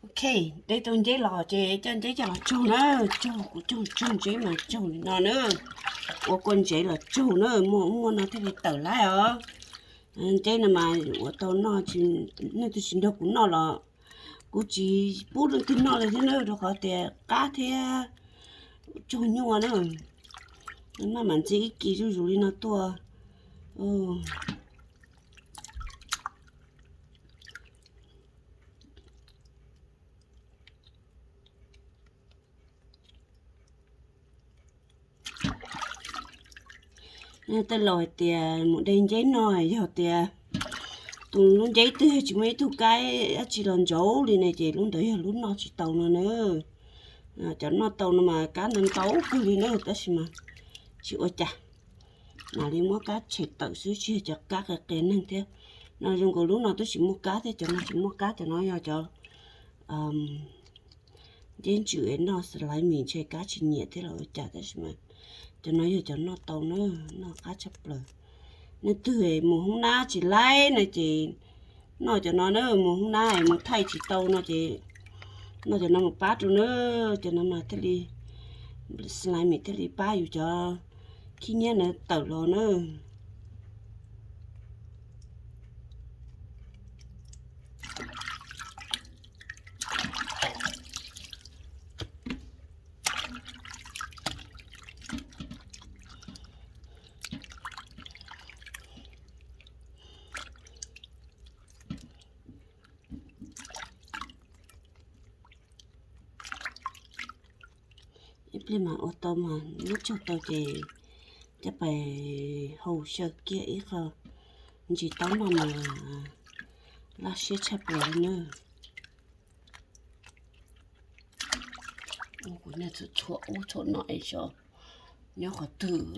Ok, de tau nceb los ces coj nceb coj los tsaug na, tsaug kuv tsaug tsaug nceb mas tsaug li no na, ua kua ntsev los tsaug na, muaj muaj no thiaj li tawm laib os. Nceb no mas ua tau noj, nej twg tsis nrog kuv noj los kuv tsis pub leej twg noj li thiab na, rau qhov tias qab thiab tsaug nyuaj na. Noj mam ntxiv ib kis zuj zus li no tuaj. Tej laus hais tias mus de nceb noj yog tias tus lub nceb twg tsis muaj ib tug kab dab tsi los ntsauv li ne ces lub ntawd yog lub noj tsis tau no na. Cov noj tau no mas kab ntau ntau kawg li na, tab sis mas tsis ua cas, mam li muab kab tshem tawm xwb, tsis yog cov kab qias qias neeg thiab. No zoo nkaus lub no twb tsis muaj kab thiab, cov no tsis muaj kab, cov no yog cov nceb ntsws es noj xas laiv mis ntshe kab tsis nyiam thiab los ua cas, tab sis mas cov no yog cov noj tau na, noj qab tshaj plaws. Nej twg mus hoob nab tsis laib no ces noj cov no na, mus hoob nab es mus thaij tsis tau no ces noj cov no mus pab rau na, cov no mas thiaj li xas laiv mis thiaj li pab yus cov khib nyiab na tawm los na. Ib pliag mas ua tau mas, neb tsaug tau ces coj pais hau xyaw kiag ib qho ntsis taub noj mas laj siab tshaj plaws li na. Kuv niag tshuam ub tshuam no es xyov nyob qhov twg.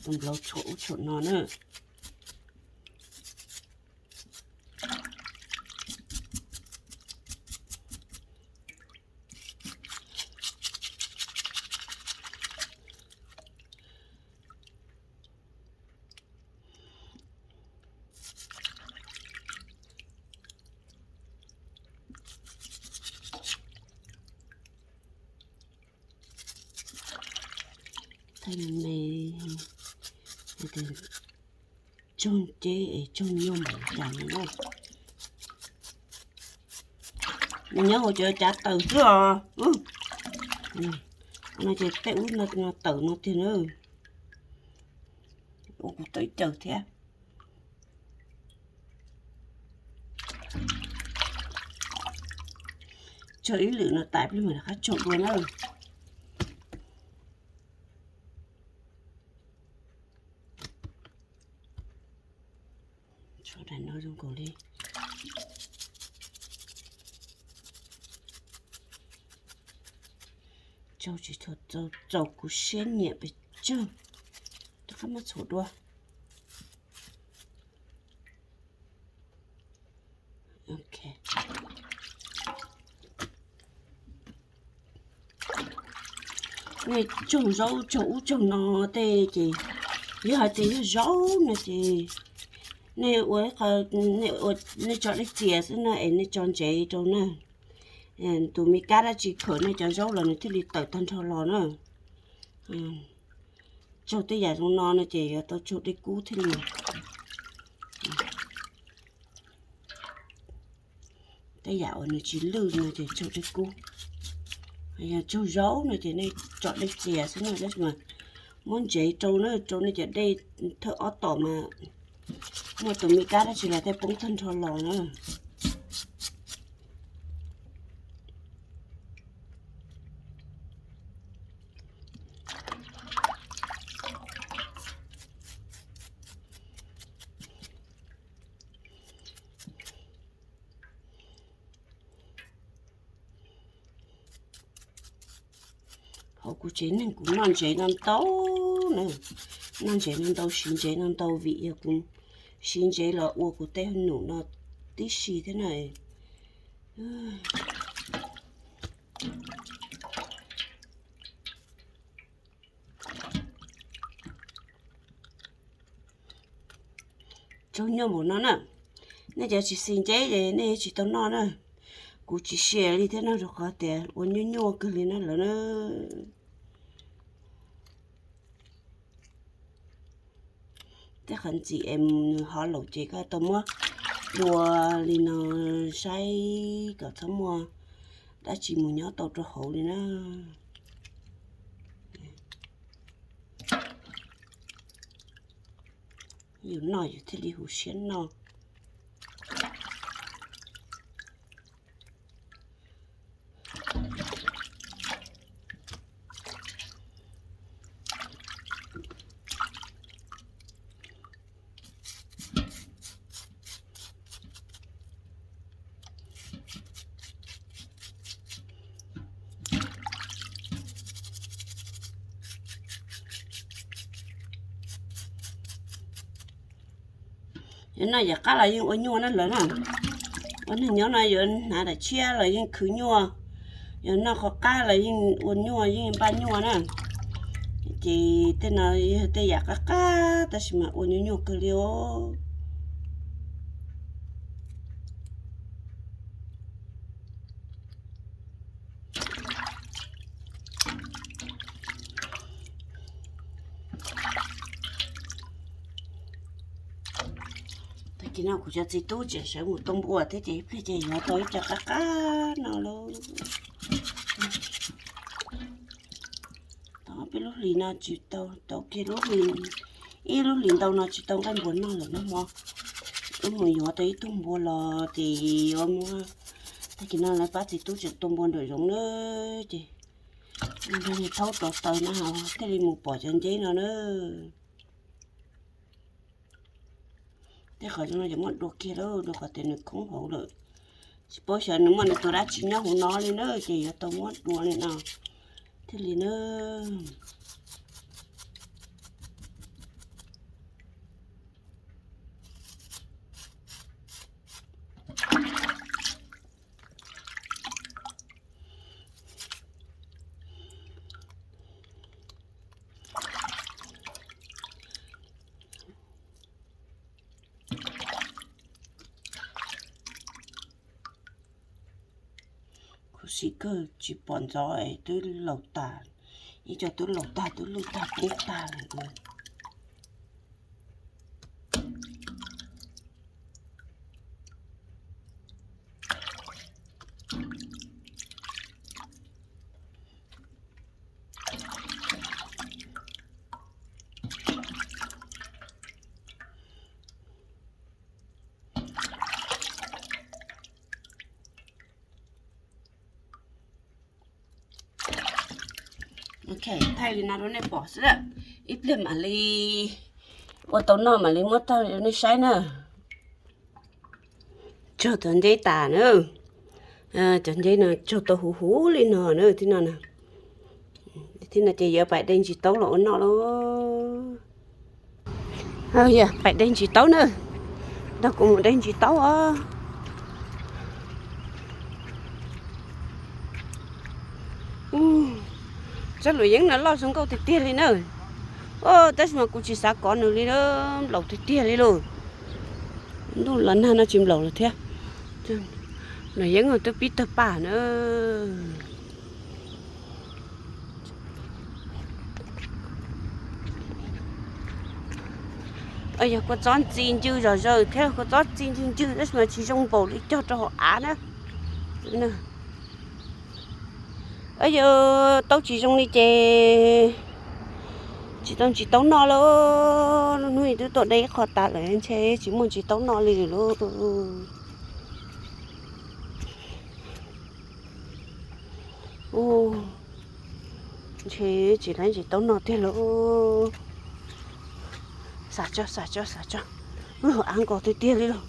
Tus nplaub tshuam ub tshuam no na. Thaij me me, tsaug nceb es tsaug nyuaj npaum cas no na. Nws nyob hauv cov cav tawm xwb os. No ces tej ub no tawm no tiag na. Ua kuv tau ib caws thiab. Tsaug ib lwm no tas plig mam rov qab tsaug dua na. Tsaug daim no zoo nkaus li. Tsaug tsis txaus kuv siab nyiam pes tsawg. Rov qab muab txhuam dua. Nej tsaug zaub tsaug ub tsaug no tej ces yog hais tias yog zaub no ces nej ua, nej tso dej txias xwb na es nej tso ntsev rau na. Tus me kab dab tsi khawm nej cov zaub los nws thiaj li tawm tag nrho los na. Tsaug tej yam zoo no no ces yuav tau tsaug dej kub thiaj li. Tej yam uas nws tsis lwj no ces tsaug dej kub. Yog tsaug zaub no ces nej tso dej txias xwb na, tab sis mas muab ntsev rau na, rau nej cov dej thawj ob tom mas muaj tus me kab dab tsi los thiaj poob tag nrho los na. Hauv kuv tsev neeg kuv noj ntsev no ntau na, noj ntsev no ntau, siv ntsev no ntau vim yog kuv siv ntsev los ua kuv tej num no tib si thiab na. tsaug nyuaj npaum no na. Nej cov tsis xis nceb ces nej tsis tau noj na. Kuv tsis share li thiab no rau qhov tias ua nyuaj nyuaj kawg li na lawm na. Tej qhov ntxim es nws hov laus ces koj tau muab dua li no saib kom txhob muaj dab tsi mus nyob tau rau hauv li na. Yus noj yus thiaj li huv siab noj. Yog noj yam qab los yeej ua nyuaj na lawm na. Ua neeg nyob no yuav hnav daim tshiab los yeej khwv nyuaj, yog noj qhov qab los yeej ua nyuaj yeej npaj nyuaj na. Ces tej no yog tej yam qab qab tab sis mas ua nyuaj nyuaj kawg li os. Tag kis no kuv cov txiv tub tseem sawv mus tua npua thiab ces ib pliag ces yuav tau ib co qab qab no lauj. Tau peb lub hlis no tsis tau, tau kiag lub hlis, ib lub hlis ntau no tsis tau nqaij npua noj lawm nag hmo. Wb mus yuav tau ib tug npua los ces yuav muab, tag kis no lawv pab txiv tub tseem tua npua nraum zoov na, ces nrog thaub rau taws na ho thiaj li mus pom cov nceb no na. Tej qhov zoo no ces muab dua kiag lauj, rau qhov tias nws khoob hauv lawm. Tsis paub xyov nws muaj nws tus dab tsi nyob hauv no li na, ces yuav tau muab dua li no thiaj li na. Khuv xim kawg tsis pom ntxov es twb laus tas, ib co twb laus tag twb lwj tag poob tag lawm. Ok, thaij li no rau nej pom xwb, ib pliag mam li ua tau noj mam li muab thaij rau nej saib na. Tsog cov nceb tas na. Cov nceb no tsog tau huv huv li no na, tib no na. Tib no ces yuav pais de ntsis taub los ua noj lauj. Yog pais de ntsis taub na. Nrog kuv mus de ntsis taub os. Tsob luam yeeb no loj zoo nkauj tiag tiag li na. Tab sis mas kuv tsis xav kov nws li, nplaum tiag tiag li lauj. Ntuj los nag no tsis nplaum lawm thiab. Luam yeeb twb pib tawg paj na. Yog kua txob ntxi ncw zom zaws thiab, kua txob ntxi ncw ncw tab sis mas tsis zoo npaum li cog rau hauv av na. Yog taub tsis zoo li ces tsis tau ntsis taub noj lauj. Lub hnub twb tuaj de ib qho tas lawm ntshe tsis muaj ntsis taub noj li lauj. Ntshe tsis laib ntsis taub noj tiag lauj. Xav tso, xav tso, xav tso. Lub hauv av nkaus tiag tiag li lauj.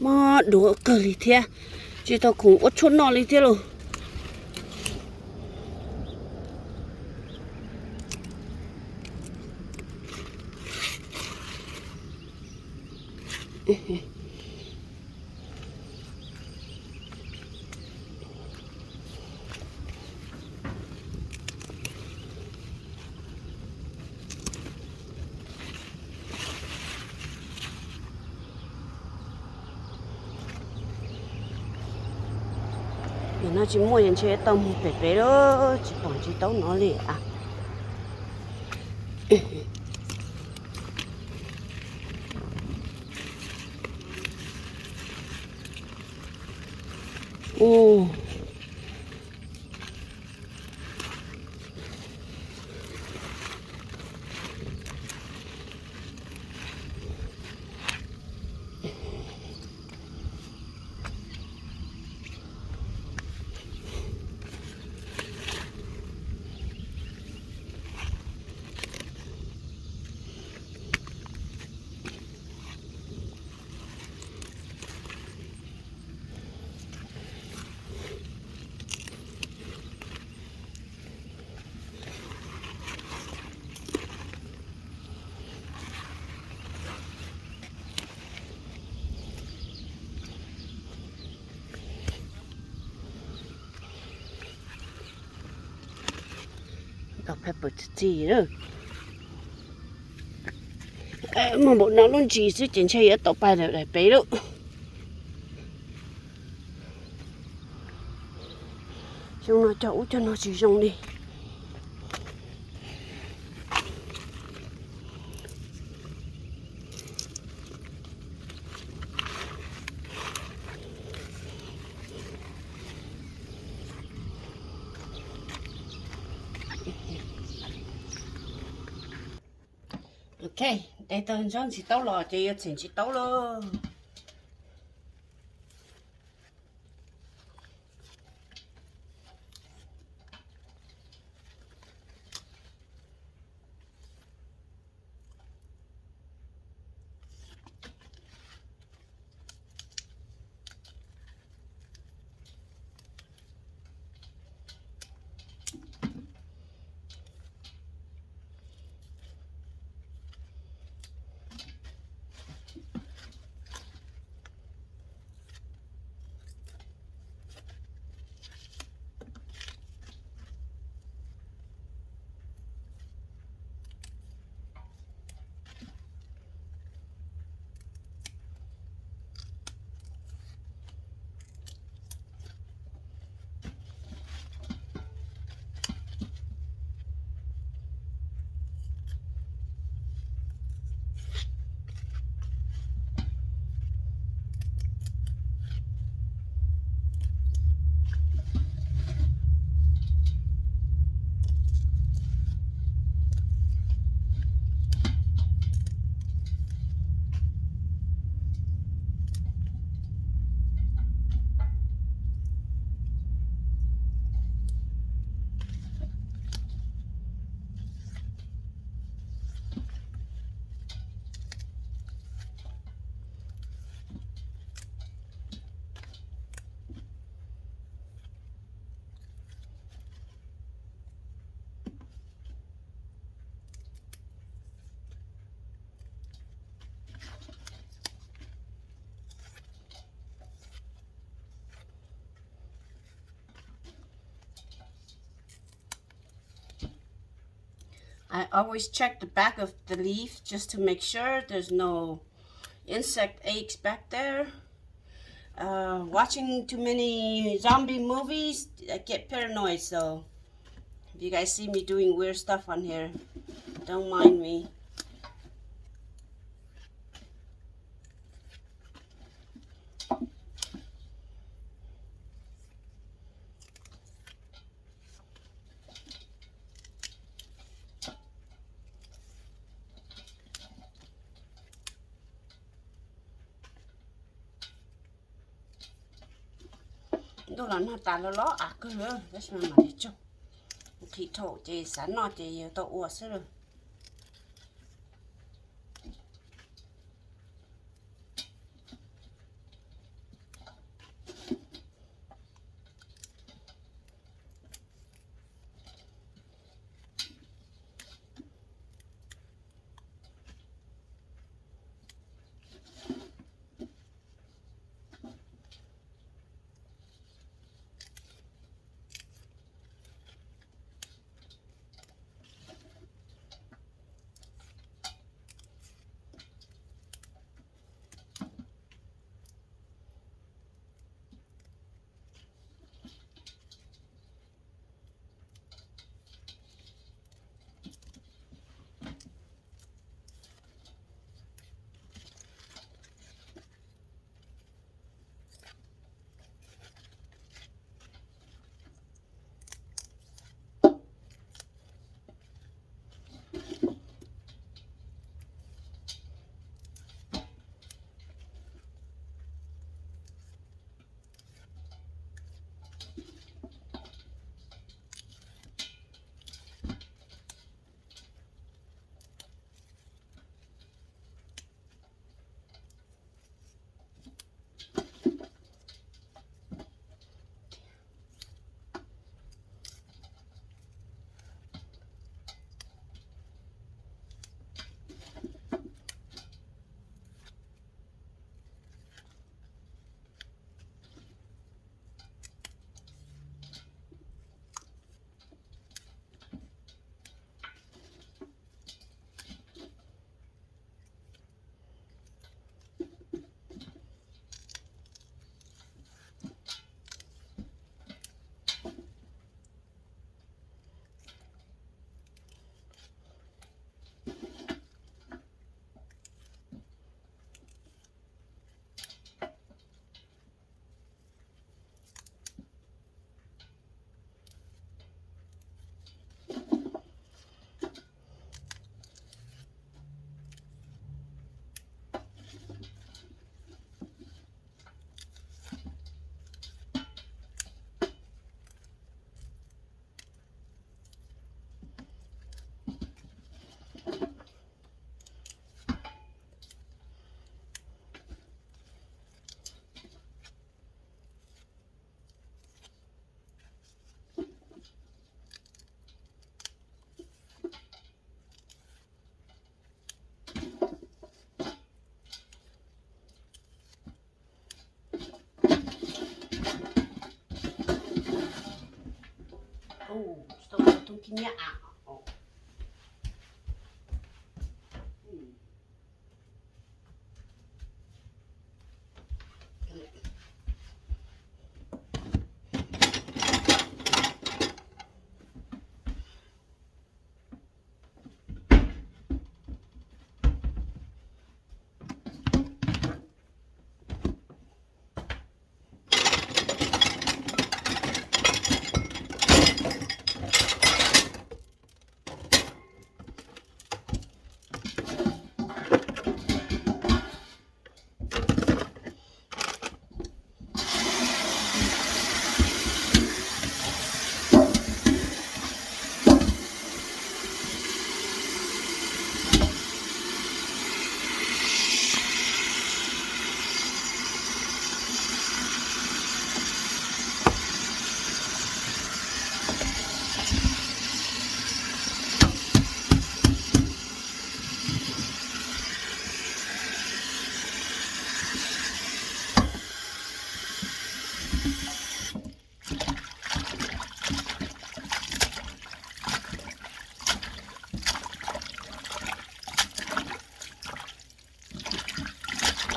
Mob duav kawg li thiab, tsis tau khoom ua tshuaj noj li thiab lauj. Ces no tsis muaj, yog ntshe tau mus pem pem lawm, tsis pom tsis taub no li a. Tau pheej pw txi txiv lawm. Muaj npaum no lub ntsis xwb ces ntshe yuav tau pais lawm daim pem lawm. Xyoo no cog ub cog no tsis zoo li. Ok, de tau ntsob ntsis taub los ces yuav txhim ntsis taub lauj. I always check the back of the leaf just to make sure there's no insect eggs back there. Uh, watching too many zombie movies, I get paranoid, so if you guys see me doing weird stuff on here, don't mind me. Ntuj los nag tas los los av kawg li, tab sis mas mam li tsaug. Nqhis dhau ces xav noj ces yuav tau ua xwb lawm.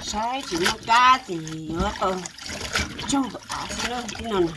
Saib tsis muaj kab ces yuav tau tsaug av xwb na tib no na.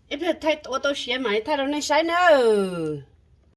Ib pliag thaij ua tau siav mam li thaij rau nej saib nawb.